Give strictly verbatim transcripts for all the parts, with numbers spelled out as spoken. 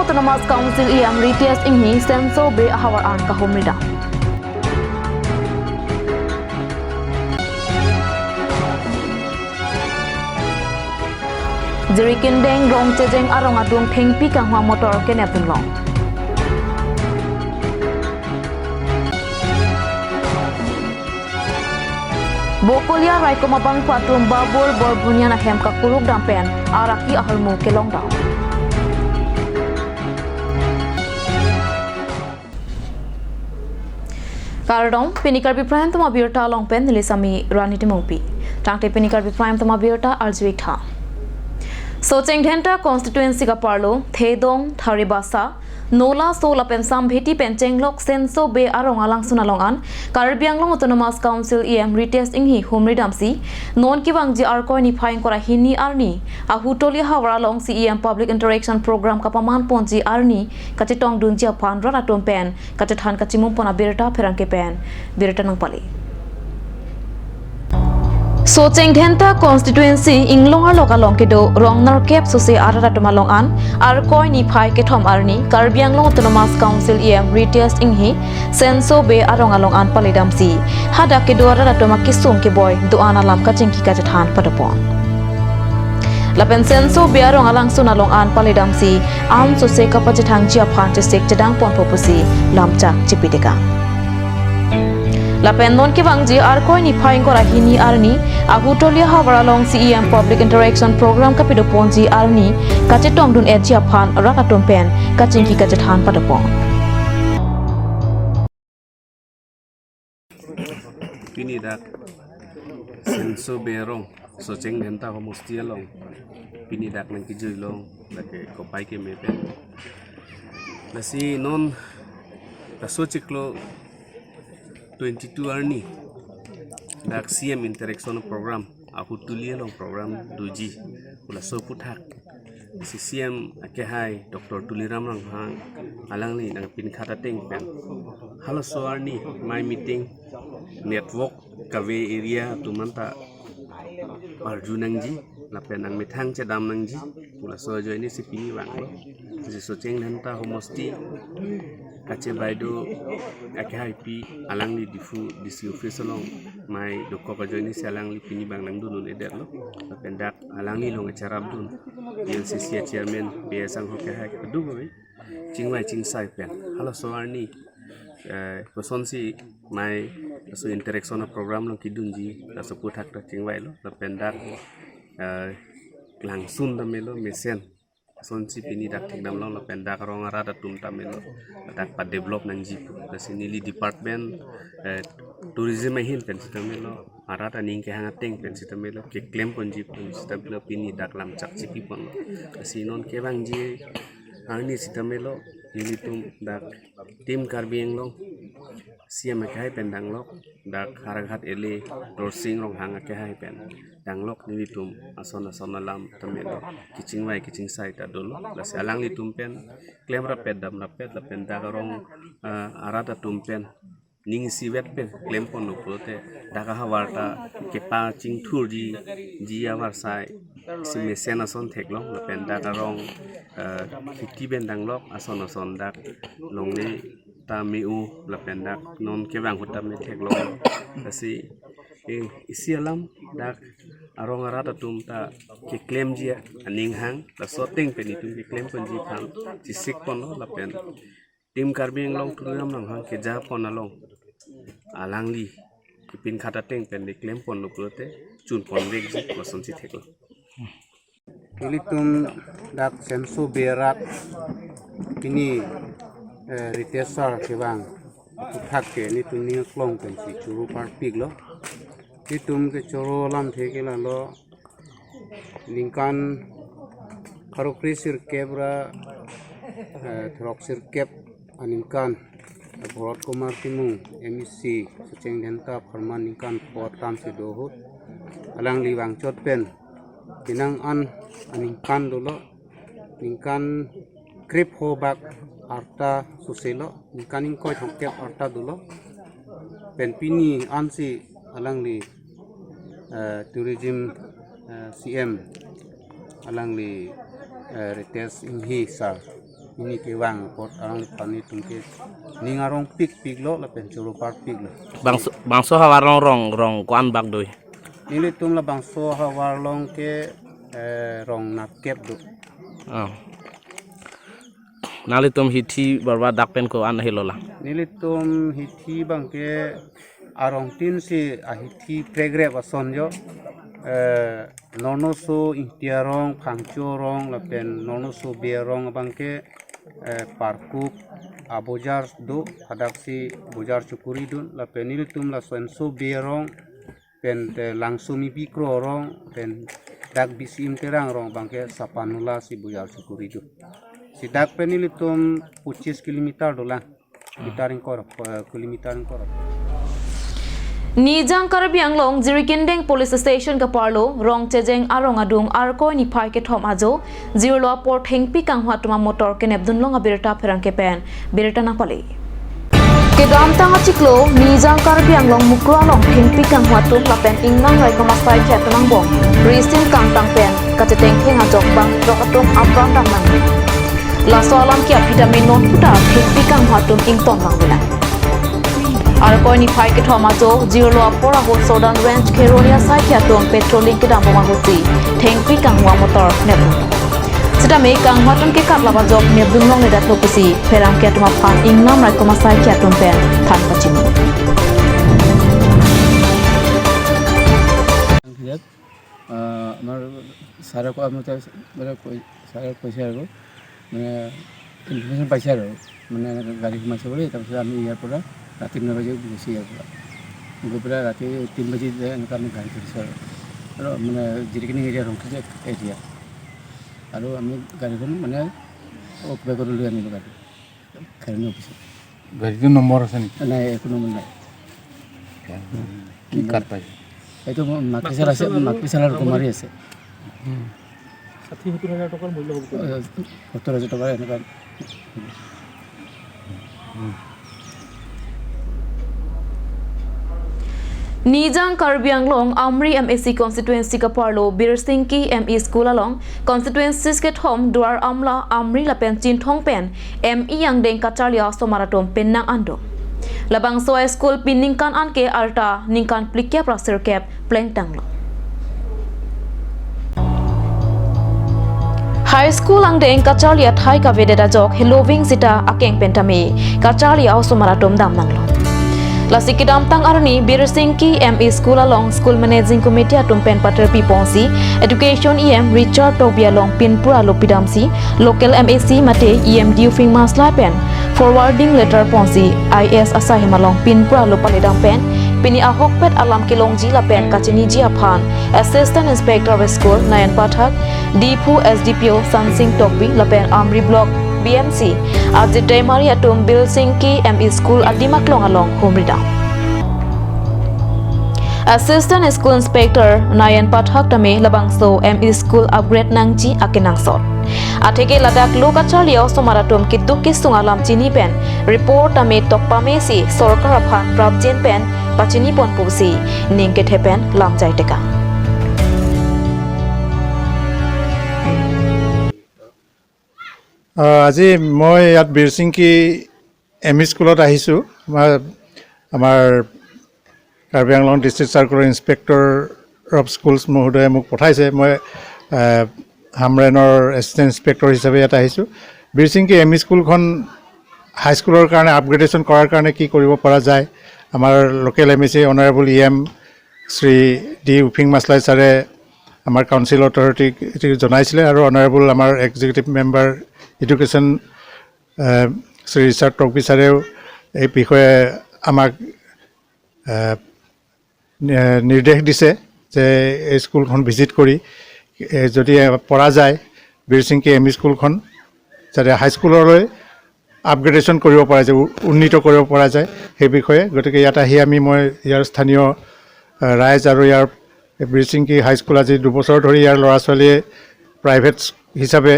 Autonomous Council E M Ritesh Enghi Senso Bey ahavar an kahumridam. Jirikindeng Rongchejeng arong adung thengpi kanghwa motor kenep dunlong. Bokolia raikom abangphu atum Babur Borbunian ahem kakuruk dam pen araki ahormu kelongdam. Kardom, pini Karbi Prime Time abirta along pen neli Sami Rani Timungpi. Tangte pini Karbi Prime Time abirta arju-ik tha. Socheng Dhenta constituency kaparlo, Thedong, Tharibasa, Nolaso lapen Sampheti pen chenglok Senso Bey arong alangsun along an Karbi Anglong Autonomous Council E M Ritesh Enghi humridamsi, non kevangji Arkoi niphai ingkoi ra hini arni Ahutoli ahavar along C E M Public Interaction Program kapaman ponji arni kachetongdunji aphan rat atum pen kachethan kachimum pon abirta pherangke pen birta nangpale. Socheng Dhenta constituency Inglong arlok along kedo rong nerkep sose arat atum along an Arkoi niphai kethom arni Karbi Anglong Autonomous Council E M Ritesh Enghi Senso Bey arong along an paledamsi, hadak kedo arat atum akesung keboi do-an alam kachingki kachethan padopon. Lapen Senso Bey arong alangsun along an paledamsi, an sose kapachethangji aphan chesik chedang ponpo pusi lamchak chipitekang. Lapen non kevangji Arkoi niphai ingkoi ra hini arni Ahutoli ahavar along C E M Public Interaction Program kapadoponji arni kachetongdun-etji aphan rat atum pen kachingki kachethan padopon. Pini dak Senso Bey arong Socheng Dhenta homosti along pini dak nangkejuilong lake kopai keme pen. Lasi non laso chiklo twenty-two arni dak C M Interaction Program Ahutoli along program doji, laso aphuthak C C M akehai Doctor Tuliram Ronghang alangli nangpinkhat ateng pen halaso arni mai meeting network kave area atum anta arju nangji lapen nangmethang chedam nangji pu laso ajoine si pini vanglo. Si Socheng Dhenta homosti kachebaido akehaipi alangli Diphu D C office along mai dokok ajoine si alangli pini vang nangdun un-edetlo. Lapen dak alangli along echarapdun P L C C a chairman P S Angho kehai kedo kave chingvai chingsai pen halaso arni, eh, kosonsi mai laso interaction a program along kedunji laso aphuthak ta chingvailo lapen dak, eh, langsun ta melo mesen. Kosonsi pini dak thekdamlong lapen dak arong arat atum ta melo dak padevelop nangji pu. Lasi neli department, eh, tourism ahin pen sita melo arat aning kehang ateng pen sita melo keklem ponji pen sita melo pini dak lamchak chipi ponlo. Lasi non kevangji arni sita melo nelitum dak Team Karbi Anglong C M akehai pen danglok, dak Howraghat L A Dorsing Ronghang akehai pen danglok nelitum ason ason alam ta melo kechingvai kechingsai ta dolo. Lasi alanglitum pen klem rapet dam rapet lapen dak arong, eh, arat atum pen ning isivet pen klem ponlo pulote dak ahavar ta kepachingthurji, ji avarsai si mesen ason theklong lapen dak arong, eh, kheti pen danglok ason ason dak longle ta me-o lapen dak non kevang ahut ta me theklong. Lasi, eh, isi alam dak arong arat atum ta keklemji aning hang, laso ateng pen itum keklem ponji aphan chesik ponlo lapen Team Karbi Anglong Tuliram Ronghang keja pon along alangli kepinkhat ateng pen keklem ponlo pulote chun ponvekji kosonsi theklong. Ilitum dak Senso Bey arat pini, eh, Ritesh sir kevang aphuthak ke nelitum ning aklong pensi choro parpiklo. Nelitum kechoro alamthe ke lalo ningkan pharo kre sirkep ra, eh, throk sirkep aningkan Bharat Kumar Timung M A C Socheng Dhenta apharman ningkan pho atam si do ahut alangli vangchot pen penang an aningkan dolo, ningkan krepho bak arta soselo, ningkan ingkoi thomkep arta dolo. Pen pini ansi alangli, eh, tourism, eh, C M alangli, eh, Ritesh Enghi sir Pini kevang apot alangliphan nelitum ke ning arong pikpiklo lapen choro parpiklo. Bangso, bangso havar along rong, rong ko-an bak do? Nelitum labangso havar along ke, eh, rong napkep do. Oh. Nanglitum hithi barba dak pen ko-an helo lang? Nelitum hithi abangke arong tin si ahithi pregrep ason jo. Eh, Nornoso Ingti arong, Phangcho arong, lapen Nornoso Bey arong abangke, eh, Parkup abojar do, hadak si bojar chokori dun, lapen nelitum laso Enso Bey arong, pen te Langso Mibi Kro arong, pen dak B C M Terang arong abangke Sapanula si bojar chokori dun. Si dak pen nelitum pochis kilometer dolang. Kilometer ingkoi, eh, kilometer ingkoi. Nijang Karbi Anglong Jirikindeng Police Station kaparlo Rongchejeng arong adung Arkoi niphai kethom ajo, jirlo apor thengpi kanghwa atum amotor kenepdun long abirta pherangke pen birta nangpale. Kedamtang achiklo, Nijang Karbi Anglong Mukroh along thengpi kanghwa atum lapen ingnam raikom asaikhi atum angbong risin kangtang pen kachetengtheng ajok bang jok atum apran dam nang. Laso alam ke aphi tame non puta thengpi kanghwa atum ingtong nang bilang. Arkoi niphai kethom ajo, jirlo apor ahut Southern Range Kheroni asaikhi atum patrolling kedam bom ahutsi thengpi kanghwa amotor nepdun. Sitame kanghwa atum ke katlap ajok nepdun longledetlo pusi pherangke atum aphan ingnam raikom asaikhi atum pen than pachini. আহ, আমাৰ ছাৰে কোৱা মতে, মানে, কৈ-, ছাৰে কৈছে আৰু, মানে, ইনফৰমেশ্যন পাইছে আৰু, মানে, এনেকৈ গাড়ী সোমাইছে বুলি। তাৰপিছত আমি ইয়াৰ পৰা ৰাতি ন বাজি গুচি ইয়াৰ পৰা গৈ পেলাই ৰাতি তিনি বাজি এনেকৈ আমি গাড়ী ধৰিছোঁ আৰু, আৰু, মানে, জিৰিকিনি এৰিয়া, ৰংখেজেক এৰিয়া। আৰু আমি গাড়ীখন, মানে, অফ বেগত লৈ আনিলোঁ গাড়ী। গাড়ী অফিচত। গাড়ীটোৰ নম্বৰ আছে নেকি? নাই, একো নম্বৰ নাই। কি কাৰ্ড পাইছে? এইটো মোৰ মাকপিছাল আছে, মাকপিছাল আৰু কুমাৰী আছে। ষাঠি সত্তৰ হাজাৰ টকাৰ মূল্য হ'ব। এ, সত্তৰ হাজাৰ টকাৰ এনেকুৱা। Nijang Karbi Anglong Amri M A C constituency kaparlo Birsingki M E School along constituencies kethom Duar Amla, Amri lapen Chinthong pen M E angdeng kacharli asomar atum penang an do. Labangso a-school pini ningkan an ke arta ningkan phlikep ra sirkep plengtanglo. High School angdeng kacharli athai kavedet ajok heloving sita akeng pen tame kacharli asomar atum dam nanglo. Lasi kedamtang arni Birsingki M E School along School Managing Committee atum pen paterpi ponsi Education E M Richard Tokbi along pinpura lo pidamsi local M A C mate E M Diu Phingma Slai pen forwarding letter ponsi I S asai hem along pinpura lo paledam pen pini ahokpet alam kelongji lapen kachiniji aphan Assistant Inspector of School Nayan Pathak, Diphu S D P O Sansing Tokbi lapen Amri Block B M C Ajit Daimari atum Birsingki M E School adim aklong along humridam. Assistant School Inspector Nayan Pathak tame labangso M E School upgrade nangji akenangsot. Atheke ladak lo kacharli osomar atum keduk kesung alam chini pen report tame tok pamesi sorkar aphan prapjin pen pachini pon pusi ning kethe pen lamjai tekang. আহ, আজি মই ইয়াত বিৰচিংকি M E স্কুলত আহিছোঁ। আমাৰ, আমাৰ কাৰ্বি আংলং ডিষ্ট্ৰিক্ট চাৰ্কলৰ inspector of schools মহোদয়ে মোক পঠাইছে। মই, আহ, হামৰেনৰ এছিষ্টেণ্ট ইনস্পেক্টৰ হিচাপে ইয়াত আহিছোঁ। বিৰচিংকি এম ই স্কুলখন হাইস্কুলৰ কাৰণে আপগ্ৰেডেশ্যন কৰাৰ কাৰণে কি কৰিব পৰা যায়, আমাৰ local M A C honourable E M Shri ডি উফিং মাছলাই ছাৰে আমাৰ কাউন্সিল অথৰিটিক এইটো জনাইছিলে আৰু অনাৰেবল আমাৰ এক্সিকিউটিভ মেম্বাৰ এডুকেশ্যন, আহ, শ্ৰী ৰিচাৰ্ড টকবি ছাৰেও এই বিষয়ে আমাক, আহ, নি-, নিৰ্দেশ দিছে যে এই স্কুলখন ভিজিট কৰি, এ, যদি পৰা যায় বিৰচিংকি এম ই স্কুলখন যাতে হাইস্কুললৈ আপগ্ৰেডেশ্যন কৰিব পৰা যায়, উ-, উন্নীত কৰিব পৰা যায় সেই বিষয়ে। গতিকে ইয়াত আহি আমি, মই ইয়াৰ স্থানীয়, আহ, ৰাইজ আৰু ইয়াৰ বিৰচিংকি হাইস্কুল আজি দুবছৰ ধৰি ইয়াৰ ল'ৰা ছোৱালীয়ে প্ৰাইভেট হিচাপে,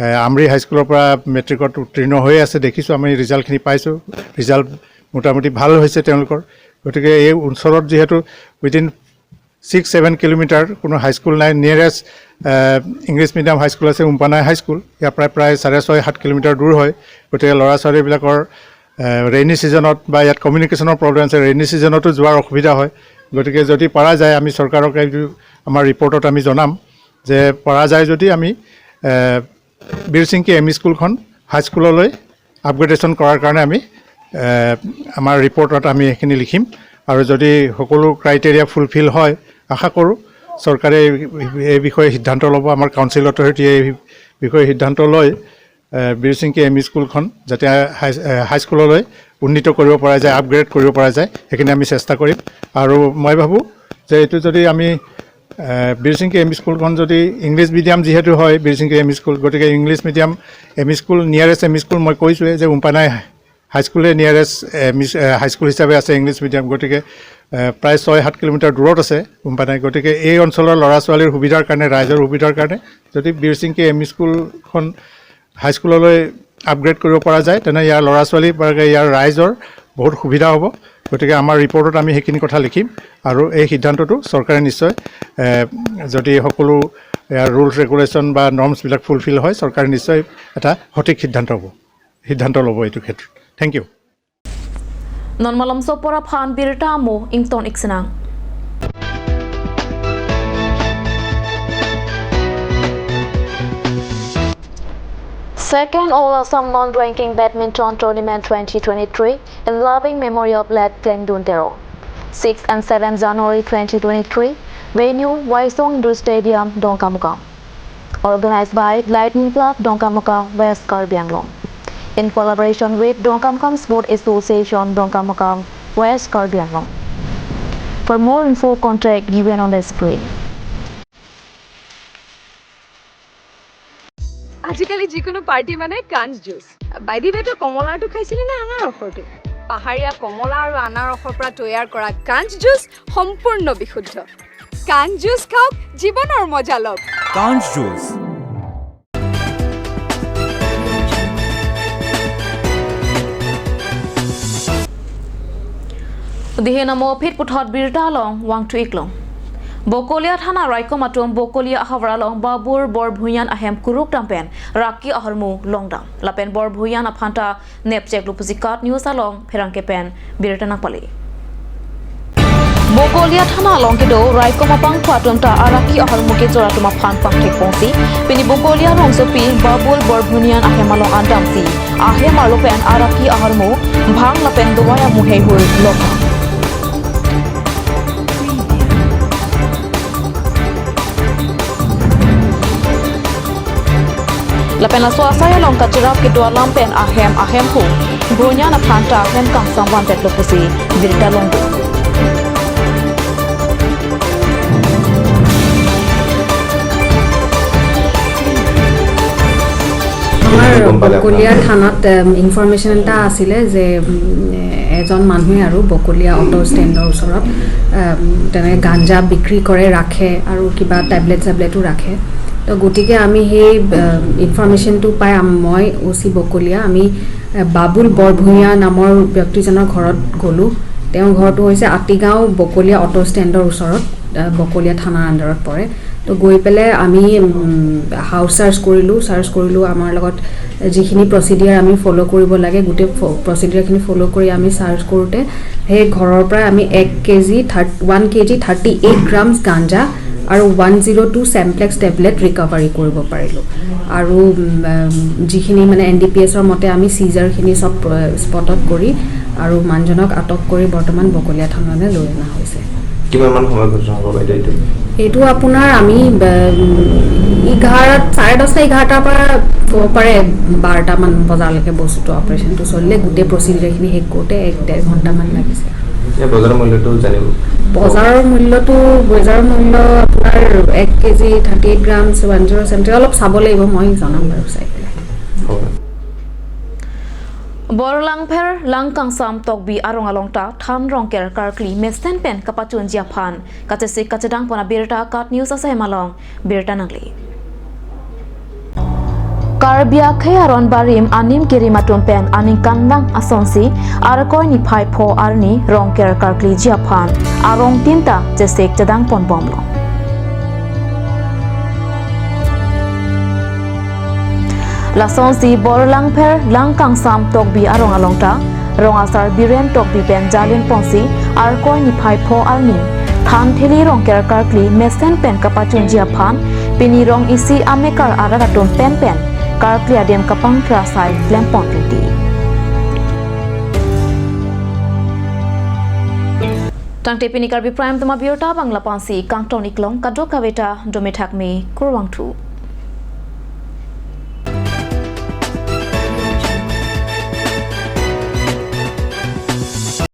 আহ, আমৰি হাইস্কুলৰ পৰা মেট্ৰিকত উত্তীৰ্ণ হৈ আছে, দেখিছোঁ আমি, ৰিজাল্টখিনি পাইছোঁ, ৰিজাল্ট মোটামুটি ভাল হৈছে তেওঁলোকৰ। গতিকে এই ওচৰত যিহেতু উইদিন ছিক্স ছেভেন কিলোমিটাৰ কোনো হাইস্কুল নাই। নিয়েৰেষ্ট ইংলিছ মিডিয়াম হাইস্কুল আছে উমপানাই হাইস্কুল, ইয়াৰ প্ৰায় প্ৰায় চাৰে ছয় সাত কিলোমিটাৰ দূৰ হয়। গতিকে ল'ৰা ছোৱালীবিলাকৰ ৰেইনি ছিজনত বা ইয়াত কমিউনিকেশ্যনৰ প্ৰব্লেম আছে, ৰেইনি ছিজনতো যোৱাৰ অসুবিধা হয়। গতিকে যদি পৰা যায়, আমি চৰকাৰক এইটো আমাৰ ৰিপৰ্টত আমি জনাম যে পৰা যায় যদি আমি বীৰচিংকি এম ই স্কুলখন হাইস্কুললৈ আপগ্ৰেডেশ্যন কৰাৰ কাৰণে আমি আমাৰ ৰিপৰ্টত আমি সেইখিনি লিখিম। আৰু যদি সকলো ক্ৰাইটেৰিয়া ফুলফিল হয়, আশা কৰোঁ চৰকাৰে এই বিষয়ে সিদ্ধান্ত ল'ব, আমাৰ কাউন্সিল অথৰিটিয়ে এই বিষয়ে সিদ্ধান্ত লৈ বীৰচিংকি এম ই স্কুলখন যাতে হাই হাইস্কুললৈ উন্নীত কৰিব পৰা যায়, আপগ্ৰেড কৰিব পৰা যায়, সেইখিনি আমি চেষ্টা কৰিম। আৰু মই ভাবোঁ যে এইটো যদি আমি বীৰচিংকি এম ই স্কুলখন যদি ইংলিছ মিডিয়াম যিহেতু হয় বীৰচিংকি এম ই স্কুল, গতিকে English medium M E school, nearest M E school মই কৈছোঁৱেই যে উমপানাই হাইস্কুলে নিয়াৰেষ্ট এম ই হাইস্কুল হিচাপে আছে ইংলিছ মিডিয়াম। গতিকে প্ৰায় ছয় সাত কিলোমিটাৰ দূৰত আছে উমপানাই। গতিকে এই অঞ্চলৰ ল'ৰা ছোৱালীৰ সুবিধাৰ কাৰণে, ৰাইজৰ সুবিধাৰ কাৰণে যদি বীৰচিংকি এম ই স্কুলখন হাইস্কুললৈ আপগ্ৰেড কৰিব পৰা যায়, তেনে ইয়াৰ ল'ৰা ছোৱালী বা ইয়াৰ ৰাইজৰ বহুত সুবিধা হ'ব। গতিকে আমাৰ ৰিপৰ্টত আমি সেইখিনি কথা লিখিম আৰু এই সিদ্ধান্তটো চৰকাৰে নিশ্চয় যদি সকলো ইয়াৰ ৰুলছ ৰেগুলেশ্যন বা নৰ্মছবিলাক ফুলফিল হয়, চৰকাৰে নিশ্চয় এটা সঠিক সিদ্ধান্ত হ'ব, সিদ্ধান্ত ল'ব এইটো ক্ষেত্ৰত। Thank you. Non malomso apor aphan birta amo ington ik sinang. Second All Assam Non-Ranking Badminton Tournament twenty twenty-three in loving memory of late Klengdun Tero. Sixth and seventh January twenty twenty-three, venue Waisong Indoor Stadium, Dongkamukam. Organized by Lightning Club Dongkamukam, West Karbi Anglong, in collaboration with Dongkamukam Sport Association, Dongkamukam, West Karbi Anglong. For more info, contact given on the screen. আজিকালি যিকোনো পাৰ্টি মানে কাঞ্চ জুচ। বাইদি বাইদেউ, কমলাটো খাইছিলি নে আনাৰ ৰসৰটো? পাহাৰীয়া কমলা আৰু আনাৰ ৰসৰ পৰা তৈয়াৰ কৰা কাঞ্চ জুচ সম্পূৰ্ণ বিশুদ্ধ। কাঞ্চ জুচ খাওক, জীৱনৰ মজা লওক। কাঞ্চ juice. Dihe namo phit puthot birta along vangthu iklong. Bokolia thana raikom atum Bokolia ahavar along Babul Borbhuian ahem kuruk dam pen raki ahormu longdam. Lapen Borbhuian aphanta nepcheklo pusi KAT News along pherangke pen birta nangpale. Bokolia thana along kedo raikom abangphu atum ta araki ahormu kejor atum aphan pangthek pongsi, pini Bokolia rongsopi Babul Borbhuian ahem along andamsi, ahem arlo pen araki ahormu, bhang lapen dovai amu heihui lok. Lapen laso asai along kacherap kedo alam pen ahem ahemphu Borbhuian aphanta ahem kangsam vanvetlo pusi birta longdun. আমাৰ গম পালে আপোনালোকে? বকলীয়া থানাত, M, information এটা আছিলে যে, উম, এ, এজন মানুহে আৰু বকলীয়া অটো ষ্টেণ্ডৰ ওচৰত, এম, তেনে গাঞ্জা বিক্ৰী কৰে, ৰাখে আৰু কিবা টেবলেট চেবলেটো ৰাখে। তো গতিকে আমি সেই, এম, ইনফৰমেশ্যনটো পাই আম-, মই অ' চি বকলীয়া, আমি, এ, বাবুল বৰভূঞা নামৰ ব্যক্তিজনৰ ঘৰত গ'লোঁ। তেওঁৰ ঘৰটো হৈছে আতিগাঁও বকলীয়া অটো ষ্টেণ্ডৰ ওচৰত, এ, বকলীয়া থানাৰ আণ্ডাৰত পৰে। তো গৈ পেলাই আমি, উম, হাউচ চাৰ্চ কৰিলোঁ। চাৰ্চ কৰিলোঁ, আমাৰ লগত যিখিনি প্ৰচিডিয়াৰ আমি ফ'ল' কৰিব লাগে, গোটেই ফ-, প্ৰচিডিয়াৰখিনি ফ'ল' কৰি আমি চাৰ্চ কৰোঁতে সেই ঘৰৰ পৰা আমি এক কেজি থাৰ্ট-, one KG thirty eight grams ganja আৰু ওৱান জিৰ' টু চেম্প্লেক্স টেবলেট ৰিকভাৰী কৰিব পাৰিলোঁ। আৰু, উম, উম, যিখিনি মানে এন ডি পি এছৰ মতে আমি চিজাৰখিনি চব, আহ, স্পটত কৰি আৰু মানুহজনক আটক কৰি বৰ্তমান বকলীয়া থানালৈ লৈ অনা হৈছে। কিমান মান সময় ঘটনা হ'ব বাইদেউ এইটো? এইটো আপোনাৰ আমি, ব-, উম, এঘাৰ, চাৰে দহটা, এঘাৰটাৰ পৰা ক'ব পাৰে বাৰটামান বজালৈকে বস্তুটো, অপাৰেশ্যনটো চলিলে, গোটেই প্ৰচিডিউৰখিনি শেষ কৰোঁতে এক ডেৰ ঘণ্টামান লাগিছে। এই বজাৰৰ মূল্যটো জানিব? বজাৰৰ মূল্যটো, বজাৰৰ মূল্য আপোনাৰ এক KG thirty eight grams, one zero' seven, অলপ চাব লাগিব, মই জনাম বাৰু চাই পেলাই। হ'ব। Bor langpher langkangsam Tokbi arong along ta than rongker karkli mesen pen kapachunji aphan kachesik kachedang pon abirta KAT News asai malong birta nangli. Karbi akhei aron barim anim kerim atum pen aningkanvang asonsi Arkoi niphai pho arni Rongker karkliji aphan arong tinta chesek chedang ponbomlo. Lasonsi Borlangpher Langkangsam Tokbi arong along ta rong asar Biren Tokbi pen jalin ponsi Arkoi niphai pho arni Thanthili Rongker karkli mesen pen kapachunji aphan pini rong isi amekar arat atum pen pen karkli adim kapangphra asai klempon rinti. Tangte pini Karbi Prime Time abirta bang lapu-ansi kangton iklong, kadokave ta dome thakme, kurvangthu.